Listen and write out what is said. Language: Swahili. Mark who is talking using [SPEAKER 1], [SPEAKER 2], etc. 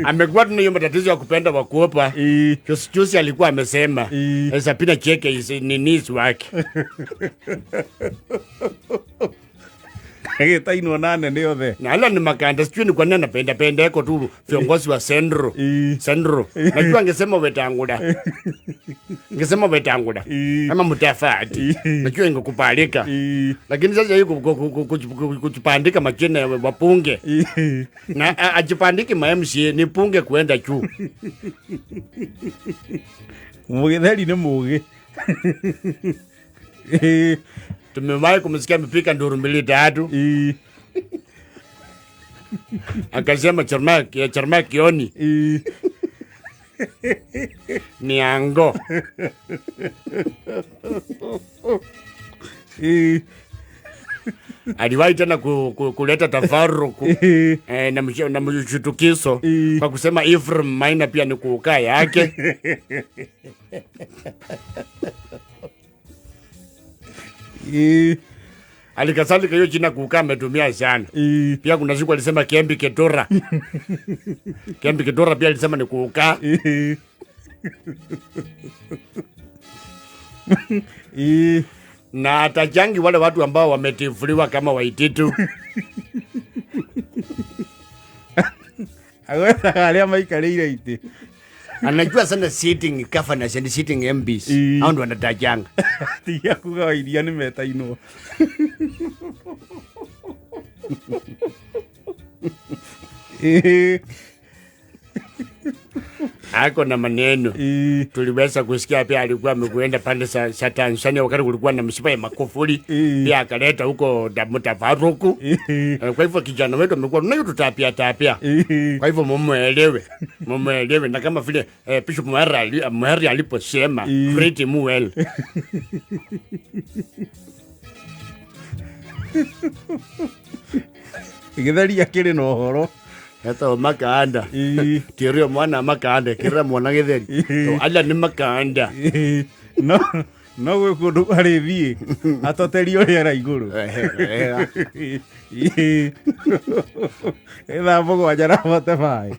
[SPEAKER 1] Amekuwa tuna hiyo matatizo ya kupenda wakuopa. Juzi juzi alikuwa amesema Sabina Chege is ni niece wake.
[SPEAKER 2] Agĩtainwo na nene othe.
[SPEAKER 1] Na ala ni makanda, sijui ni kwa nini anapenda penda eko tu viongozi wa Central. Central. Najua angesema Wetangula. Angesema Wetangula. Ama Mudavadi. Najua ingekubalika. Lakini sasa hii kujipandika majina ya wabunge. Na ajipandiki ma MCA ni bunge kuenda juu.
[SPEAKER 2] Mũgĩtheri nĩ mũgĩ.
[SPEAKER 1] Tumewahi kumsikia amepika nduru mbili tatu. Akasema Jeremiah Kioni ni ango. Aliwahi tena kuleta tafaruku na mshutukizo kwa kusema Ephraim Maina pia ni kuukaa yake. Alikadhalika hiyo jina kuukaa ametumia sana. Pia kuna siku alisema Kembi Ketura. Kembi Ketura pia alisema ni kuukaa. Na atajangi wale watu ambao wametifuliwa kama Waititu.
[SPEAKER 2] Agwethaga arĩa maikarĩire itĩ.
[SPEAKER 1] Anajua sana sitting governors and sitting MPs. Hao ndio wanatajanga.
[SPEAKER 2] Tiga kuga wa iria nĩ metainwo.
[SPEAKER 1] Ako na maneno. Tuliweza kusikia pia alikuwa amekuenda pande za Tanzania wakati kulikuwa na msiba ya Magufuli. Pia akaleta huko mtafaruku. Kwa hivyo kijana wetu amekuwa nayo tutapia tapia. Kwa hivyo mumuelewe. Mumuelewe na kama vile Bishop Mwera aliposema, treat him well.
[SPEAKER 2] Gĩtheri akĩrĩ na ũhoro.
[SPEAKER 1] Hata makanda. Tirio mwana makanda, kira mwana githeri. To ala ni makanda.
[SPEAKER 2] No, no gwĩ kũndũ arĩthiĩ atoterio rĩera igũrũ. Thaa 7:45.